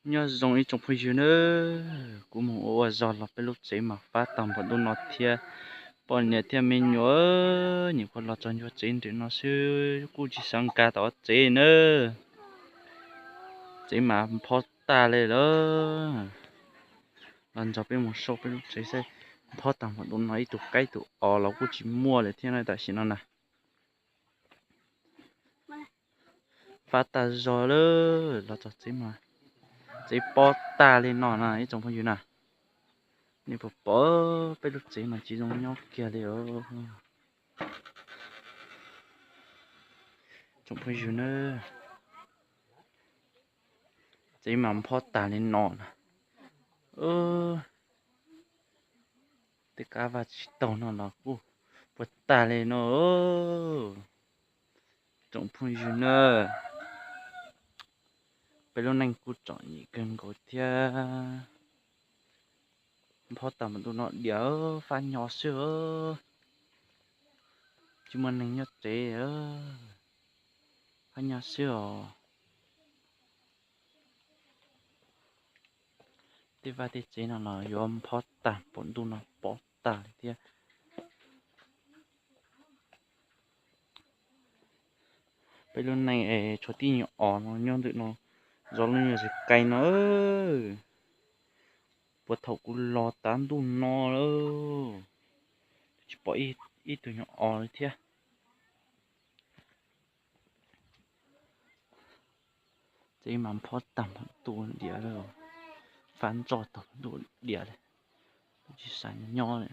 Nyob zoo ib tsoom phooj ywg na, kuv mus ua ua zog los peb lub tsev mas fab tag npaum ntuj no thiab. Poj niam thiab me nyuam nyuam qhuav los txog ncua tsev nram no xwb kuj tsis xav nkag tom tsev na. Tsev mas nphob tag li lawm. Los nrog peb mus saib peb lub tsev saib nphob tag npaum ntuj no, ib tug qaib tus os los kuj tsis muaj li thiab na tam sim no na. Fab tag zog lawm, los txog tsev mas tsev pob tag li no na ib tsoom phooj ywg na. Nej puas pom peb lub tsev mas tsis zoo nyob kiag li os. Tsoom phooj ywg na, tsev mas nphob tag li no na. Tej kab vaj tsis taug no los kuj puas tag li no. Tsoom phooj ywg na, peb lub neej kuj txom nyem kawg nkaus thiab. Nphob tag npaum ntuj no diam, fab nyo xwb, tsis muaj neeg nyob tsev, fab nyo xwb os. Tej vaj tej tsev no los yuav nphob tag npaum ntuj no pob tag li thiab. Peb lub neej es tshuav tib nyuag os no nyob ntawm no, zov lub nyuag zes kais no. Puag thaum kuv los tav ntuj no lawm, tsis pom ib tug nyuag os li thiab. Tsev mas nphob tag npaum ntuj diam lawm, fab ntsoj tag npaum ntuj diam li, tsis xav nyob li.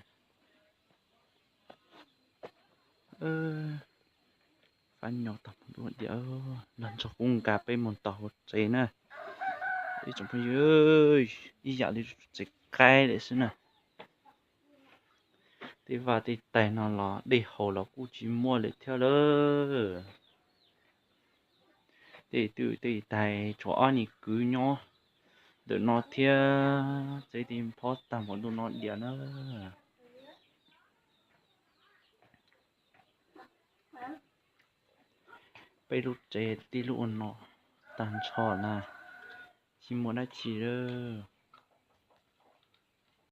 Fab nyo tag npaum ntuj diam, los nrog kuv nkag peb mus tom hauv tsev na. Ib tsoom phooj ywg, ib yam li tsev qaib li xwb na. Tej vaj tej tais no los dej haus los kuj tsis muaj li thiab lawm. Tej twj tej tais tshuav ob niag kwv nyob ntawm no thiab, tsev tej nphob tag npaum ntuj no diam na. Peb lub tsev tib lub ua no tag nrho na, tsis muaj dab tsi lawm.